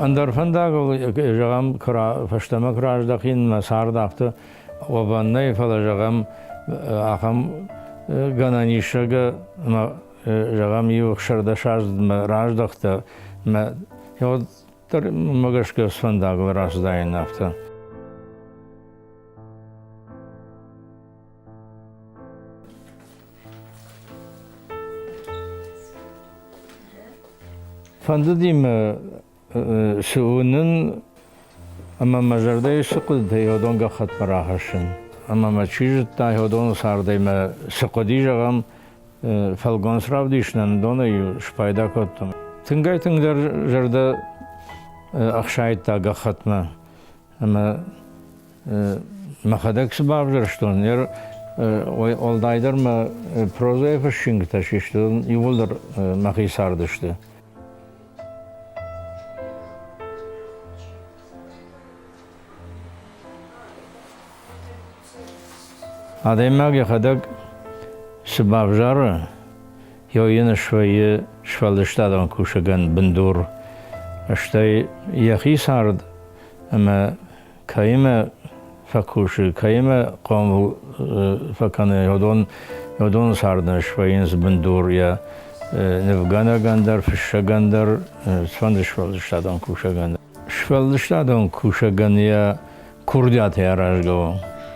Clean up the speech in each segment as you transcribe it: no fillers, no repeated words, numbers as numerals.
Ӕндӕр фӕндагыл, зӕгъӕм, фӕстӕмӕ куы раздӕхин, мӕ цард афтӕ уӕвӕн нӕй, фӕлӕ, зӕгъӕм, ахӕм гӕнӕн ис, ӕмӕ, зӕгъӕм, иу ӕхсӕрдӕсаздзыдмӕ раздӕхтӕ, мӕ уӕддӕр мӕ гӕсгӕ фӕндагыл рацыдаин афтӕ. Фӕндыди мӕ цы уынын ӕмӕ мӕ зӕрдӕйы цы хъуыдытӕ и, уыдон гӕххӕтмӕ рахӕссын. Ӕмӕ мӕ чи зыдта, уыдоны цардӕй мӕ цы хъуыди, зӕгъӕм, фӕлгонц равдисынӕн, уыдонӕй спайда кодтон. Тынгӕй-тынгдӕр зӕрдӕ ӕхсайдта гӕххӕтмӕ. Ӕмӕ мӕхӕдӕг цы бавзӕрстон, уӕлдайдӕр мӕ прозӕйы фыссингтӕ систы, иууылдӕр мӕхи цардысты. Адӕймаг йӕхӕдӕг цы бавзары, йын свӕййы сфӕлдыстадон кусӕгӕн бындур, стӕй йӕхи цард ӕмӕ кӕимӕ фӕкусы, кӕимӕ хъомыл фӕкӕны, уыдон цардӕн свӕййынц бындур йӕ нывгӕнӕгӕн дӕр, фыссӕгӕн дӕр, цыфӕнды сфӕлдыстадон кусӕгӕн дӕр. Сфӕлдыстадон кусӕгӕн йӕ курдиатӕй аразгӕ у.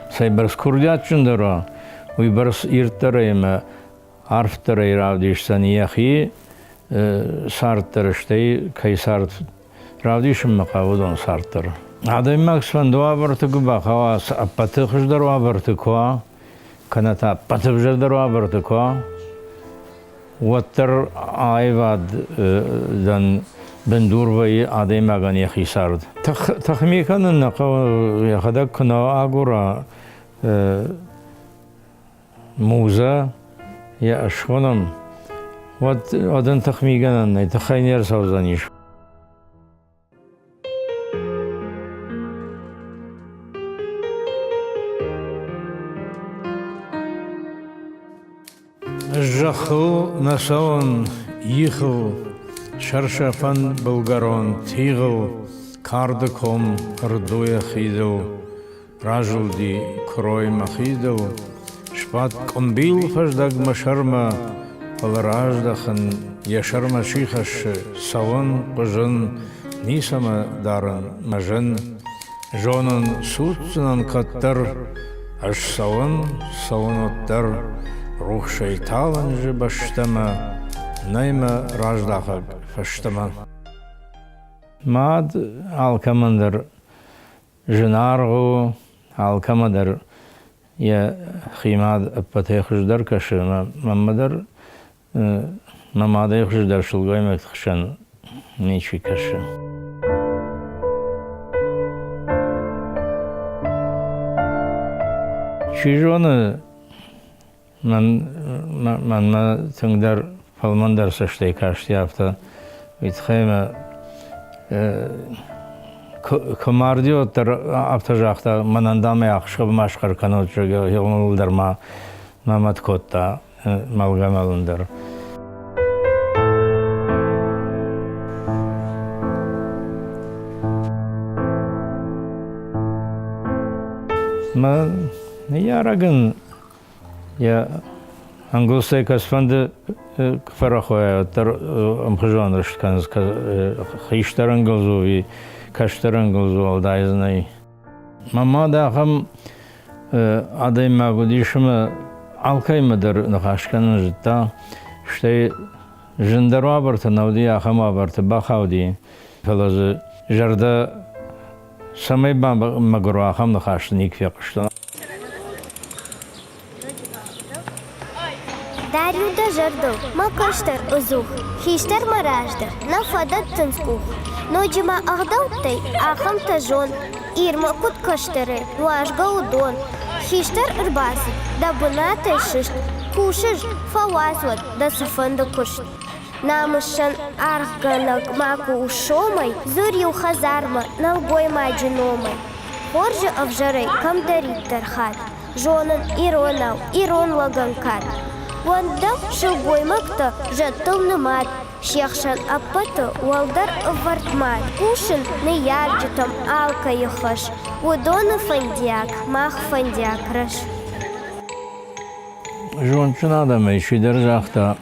Цӕйбӕрц курдиатджындӕр уа, уыйбӕрц ирддӕрӕй ӕмӕ арфдӕрӕй равдисдзӕн йӕхи цард дӕр, стӕй кӕй цард равдисынмӕ хъавы, уыдон цард дӕр. Адӕймаг цыфӕнды уавӕрты куы бахауа, ӕппӕты хуыздӕр уавӕрты куы уа, кӕнӕ та ӕппӕты ӕвзӕрдӕр уавӕрты куы уа, уӕддӕр аивадӕн бындур вӕййы адӕймагӕн йӕхи цард. Тыхми кӕнын нӕ хъӕуы, йӕхӕдӕг куы нӕ агура музӕ йӕ ӕсхонӕм, уӕд ын тыхмигӕнӕн нӕй, тыххӕй не рцӕудзӕнис. Зӕххыл нӕ цӕуын ихыл, сӕрсӕфӕн былгӕрон тигъыл, карды ком ӕрдуйӕ хидыл, разылди куырой мӕ хидыл, сбадт къуымбил фӕздӕг мӕ сӕрмӕ, фӕлӕ раздӕхын йӕ сӕрмӕ чи хӕссы, цӕуын, хъуызын, ницӕмӕ дарын мӕ зын. Зонын, судздзынӕн кӕддӕр, ӕз цӕуын, цӕуын уӕддӕр, рухсӕй талынджы бӕстӕмӕ, нӕй мӕ раздахӕг фӕстӕмӕ. Мад алкӕмӕн дӕр зынаргъ у, алкӕмӕ дӕр йӕ хи мад ӕппӕтӕй хуыздӕр кӕсы. Мӕнмӕ дӕр мӕ мадӕй хуыздӕр сылгоймӕгты хсӕн ничи кӕсы. Чи зоны, мӕнмӕ тынгдӕр фӕлмӕндӕр цӕстӕй касти афтӕ. Уый тыххӕй мӕ куы марди, уӕддӕр афтӕ загъта, мӕнӕн дам ӕй ӕхсӕв ма схъӕр кӕнут, зӕгъгӕ, дӕр ма мӕ мӕт кодта. мӕлгӕ-мӕлын дӕр. Мӕ ныййарӕгӕн йӕ ӕнгуылдзтӕй кӕцыфӕнды куы фӕрӕхойа, уӕддӕр ӕмхуызон рыст кӕнынц. Хистӕр ӕнгуылдз у ӕви кӕстӕр ӕнгуылдз у, уӕлдай дзы нӕй. Мӕ мад ахӕм адӕймаг уыдис ӕмӕ алкӕимӕ дӕр ныхас кӕнын зыдта, стӕй зындӕр уавӕрты нӕ уыди, ахӕм уавӕрты бахауди, фӕлӕ дзы зӕрдӕ цӕмӕй бамӕгуыр уа, ахӕм ныхӕсты никуы фехъуыстон. Дар-иу дӕ зӕрдыл, мӕ кӕстӕр ӕдзух, хистӕрмӕ раздӕр нӕ фӕдӕттынц къух. Ноджы ма ӕгъдӕуттӕй ахӕмтӕ зон, Ирмӕ куыд кӕстӕрӕй нуазгӕ уыдон. Хистӕр ӕрбацыд, дӕ бынатӕй сыст, кусыс, фӕуадз уӕд дӕ цыфӕнды куыст. Намысӕн аргъгӕнӕг макуы у сомӕй, дзур-иу хӕдзармӕ нӕлгоймаджы номӕй. Хорзы ӕвзӕрӕй кӕмдӕриддӕр хатт зонын иронау ирон лӕгӕн кад. Уӕндӕг сылгоймӕгтӕ зӕдтыл нымад. Се хсӕн ӕппӕты уӕлдӕр ӕвӕрд мад. Хъусын ныййарджытӕм алкӕйы хӕс, уыдоны фӕндиаг, мах фӕндиаг рӕз. Зондджын адӕмӕй чидӕр загъта,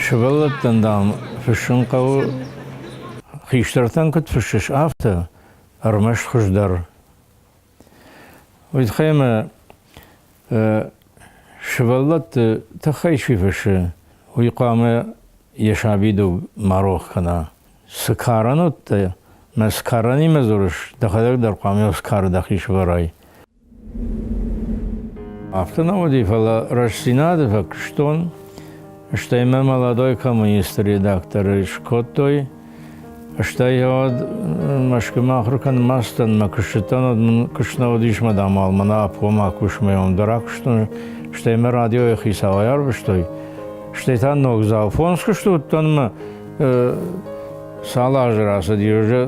сывӕллӕттӕн, дам, фыссын хъӕуы, хистӕртӕн куыд фыссыс, афтӕ, ӕрмӕст хуыздӕр. Уый тыххӕй ӕмӕ сывӕллӕтты тыххӕй чи фыссы, уый хъуамӕ йӕ сабидуг ма рох кӕна. Цы карӕн уыдтӕ мӕ цы карӕнимӕ дзурыс, дӕхӕдӕг дӕр хъуамӕ уыцы кары дӕхи сӕвӕрай. Афтӕ нӕ уыди, фӕлӕ Рӕстдзинад-ы фӕкуыстон, стӕй мӕ молодой коммунист редакторы скодтой, стӕй уӕд Мӕскуымӕ ахуыр кӕнынмӕ ацыдтӕн, мӕ куыстытӕн уӕд мын куыст нӕ уыдис мӕ дамал, мӕнӕ обкомы акусмӕ уым дӕр акуыстон, стӕй мӕ радиойы хицауӕй арвыстой, стӕй та ногдзау фондз куысты уыдтӕн мӕ цал азы рацыди, уже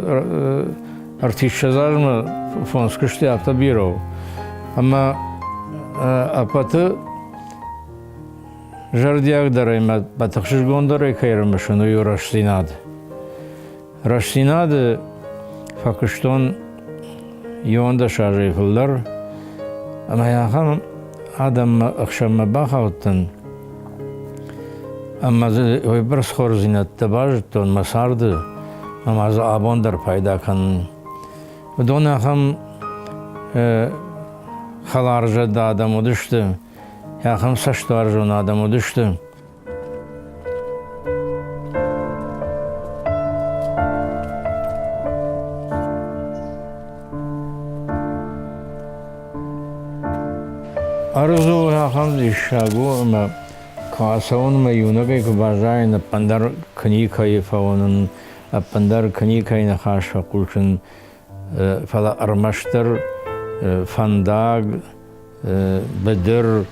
ӕртиссӕдз азмӕ фондз куысты афтӕ бирӕ у. Ӕмӕ ӕппӕты зӕрдиагдӕрӕй мӕ ӕхсызгондӕрӕй кӕй ӕрымысын, уый у рӕстдзинад. Рӕстдзинады фӕкуыстон 11 азӕй фылдӕр, ӕмӕ ахӕм адӕммӕ ӕхсӕнмӕ бахаудтӕн, ӕмӕ дзы уыйбӕрц хорздзинӕдтӕ базыдтон мӕ царды, ӕмӕ дзы абон дӕр пайда кӕнын. Уыдон ахӕм хӕларзӕрдӕ адӕм уыдысты, ахӕм цӕстуарзон адӕм уыдысты. Ӕрдз у ахӕм диссаг у, ӕмӕ куы ацӕуынмӕ иунӕгӕй куы баззайын, ӕппындӕр куы никӕйы фӕуынын, ӕппындӕр куы никӕй ныхас фӕхъусын, фӕлӕ ӕрмӕстдӕр фӕндаг, быдыр,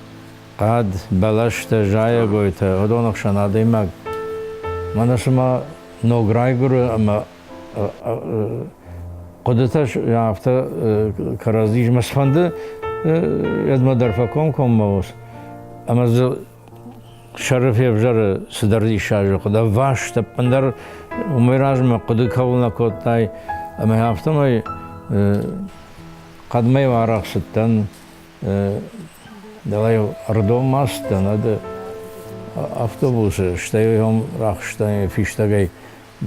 хъӕд, бӕлӕстӕ, зайӕгойтӕ, уыдон ӕхсӕн адӕймаг мӕнӕ цыма ног райгуыры ӕмӕ хъуыдытӕ афтӕ кӕрӕдзимӕ цыфӕнды йедмӕ дӕр фӕкомкоммӕ ус ӕмӕ дзы сӕры февзӕры цыдӕр диссаджы хъуыды. Ӕвваст ӕппындӕр уымӕй размӕ хъуыды кӕуыл нӕ кодтай, ӕмӕ афтӕмӕй хъӕдмӕ-иу арӕх цыдтӕн, Дӕлӕ-иу ӕрдонмӕ ацыдтӕн ӕд автобусы, стӕй уым рахызтӕн фистӕгӕй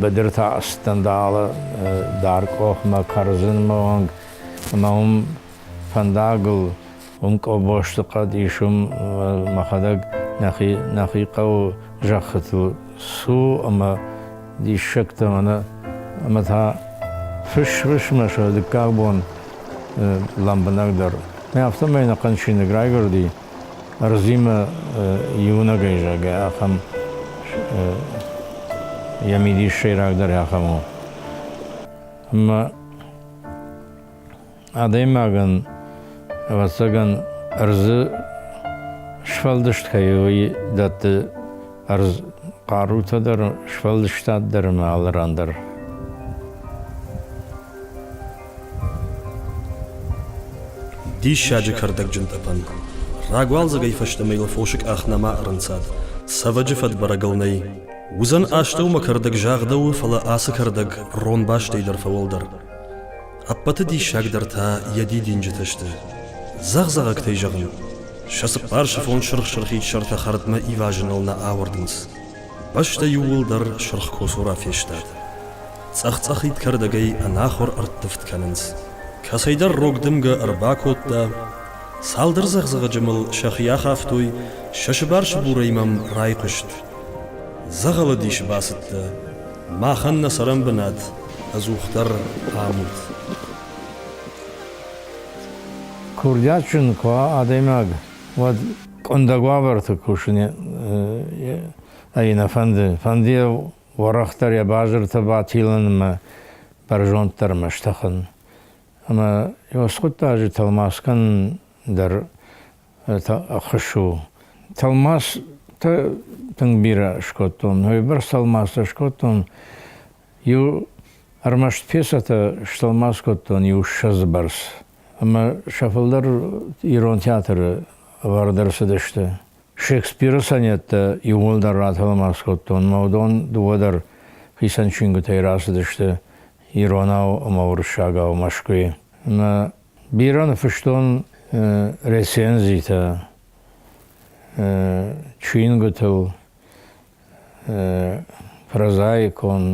быдыртӕ ацыдтӕн дӕлӕ Даркъохмӕ, Кӕрдзынмӕ онг ӕмӕ уым фӕндагыл, уым Къобосты хъӕд ис, уым мӕхӕдӕг нӕхи, нӕхи хъӕуы зӕххытыл цу ӕмӕ диссӕгтӕ мӕнӕ ӕмӕ та фыс-фысмӕ сӕ дыккаг бон лӕмбынӕгдӕр. Афтӕмӕй ӕнӕхъӕн чиныг райгуырди ӕрдзимӕ иунӕгӕй, зӕгъгӕ, ахӕм йӕ мидис сӕйрагдӕр ахӕм у. Ӕмӕ адӕймагӕн, ӕвӕццӕгӕн, ӕрдзы сфӕлдыст кӕй у, уый дӕтты ӕрдз хъарутӕ дӕр, сфӕлдыстад дӕр ӕмӕ алы ран дӕр. Диссаджы кӕрдӕгджын тъӕпӕн. Рагуалдзӕгӕй фӕстӕмӕ йыл фосы къах нӕма ӕрӕнцад. Цӕвӕджы фӕд бӕрӕгыл нӕй. Уыдзӕн астӕумӕ кӕрдӕг загъдӕуы, фӕлӕ ацы кӕрдӕг ронбастӕй дӕр фӕуӕлдӕр. Ӕппӕты диссагдӕр та йӕ дидинджытӕ сты. Дзӕгъдзӕгъӕгтӕй зӕгъын, сӕ цыппарсыфон сырх-сырхид сӕртӕ хӕрдмӕ ивазыныл нӕ ауӕрдынц. Бӕстӕ иууылдӕр сырх коцора фестад. Цъӕх-цъӕхид кӕрдӕгӕй ӕнахуыр ӕрттывд кӕнынц. Кӕцӕйдӕр рог дымгӕ ӕрбакодта, цалдӕр дзӕгъдзӕгъӕджы мыл сӕхи ахафтой, сӕ сыбар-сыбурӕй мӕм райхъуыст. Дзӕгъӕлы дисы бацыдтӕ, махӕн нӕ цӕрӕнбынат ӕдзухдӕр ам уыд. Курдиатджын куы уа адӕймаг, уӕд къуындӕг уавӕрты кусын ӕй нӕ фӕнды. Фӕнды йӕ уӕрӕхдӕр йӕ базыртӕ батилын ӕмӕ бӕрзонддӕрмӕ стӕхын. Ӕмӕ уыцы хъуыддаджы тӕлмац кӕнын дӕр ӕххуыс у. Тӕлмацтӕ тынг бирӕ скодтон, уыйбӕрц тӕлмацтӕ скодтон, иу ӕрмӕст пьесӕтӕ стӕлмац кодтон иу ссӕдзы бӕрц. Ӕмӕ сӕ фылдӕр ирон театры ӕвӕрд ӕрцыдысты. Шекспиры сонеттӕ иууылдӕр ратӕлмац кодтон, мӕ уыдон дыууӕ дӕр хицӕн чингуытӕй рацыдысты иронау ӕмӕ уырыссагау Мӕскуыйы. Ӕмӕ бирӕ ныффыстон рецензитӕ чингуытыл, прозаикон,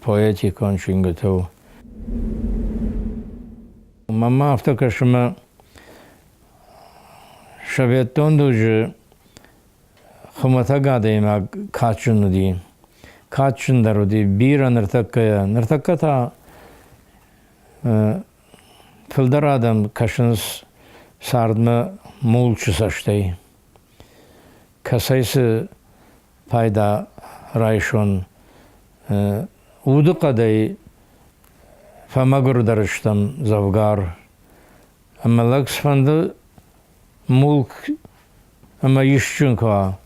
поэтикон чингуытыл. Мӕнмӕ афтӕ кӕсы, мӕ Советон дуджы хуымӕтӕг адӕймаг кадджын уыди. Кадджындӕр уыди бирӕ ныртӕккӕйӕ. Ныртӕккӕ та фылдӕр адӕм кӕсынц цардмӕ мулчы цӕстӕй. Кӕцӕй цы пайда райсон, удыхъӕдӕй фӕмӕгуырдӕр стӕм дзӕвгар. Ӕмӕ лӕг цыфӕнды мулк ӕмӕ исджын куы уа,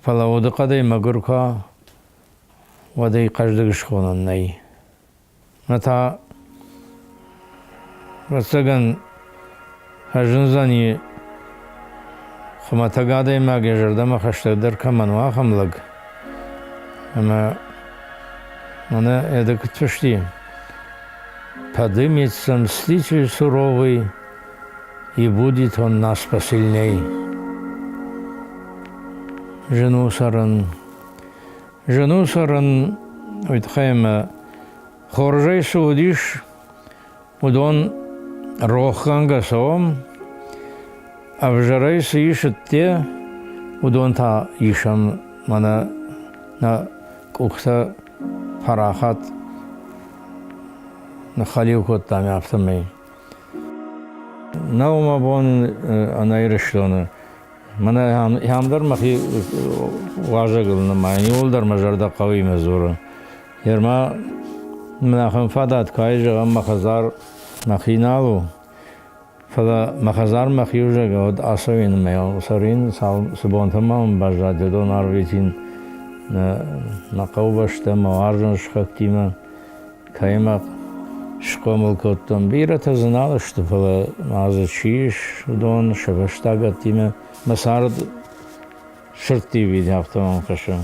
фӕлӕ удыхъӕдӕй мӕгуыр куы уа, уӕд ӕй хъӕздыг схонӕн нӕй. Мӕ та, ӕвӕццӕгӕн, фӕзындзӕни хуымӕтӕг адӕймаг йӕ зӕрдӕмӕ хӕстӕгдӕр кӕмӕн уа, ахӕм лӕг. Ӕмӕ мӕнӕ ӕдӕг куыд фысти, Подымется мститель суровый, и будет он нас посильней. Зын у цӕрын. Зын у цӕрын, уый тыххӕй ӕмӕ хорзӕй цы уыдис, уыдон рохгӕнгӕ цӕуӕм, ӕвзӕрӕй цы ис ӕдде, уыдон та исӕм мӕнӕ нӕ къухтӕ парахат ныххӕлиу кодтам афтӕмӕй. Нӕу мӕ бон ӕнӕ Ирыстоны. Мӕнӕ ам дӕр мӕхи уазӕгыл нымайын, иууылдӕр мӕ зӕрдӕ хъӕуимӕ дзуры. Ерма мын ахӕм фадат кӕй зӕгъӕм, мӕ хӕдзар мӕхи нал у, фӕлӕ мӕ хӕдзар мӕхи узӕгӕ уӕд ацӕуин ӕмӕ цӕрин, цы бонтӕ ма мын баззад, уыдон арвитин нӕ хъӕубӕстӕ, мӕ уарзон сыхӕгтимӕ, кӕимӕ схъомыл кодтон. Бирӕтӕ дзы нал сты, фӕлӕ ма дзы чи ис, уыдон сӕ фӕстагӕттимӕ мӕ цард сырдтивид, афтӕ мӕм кӕсы.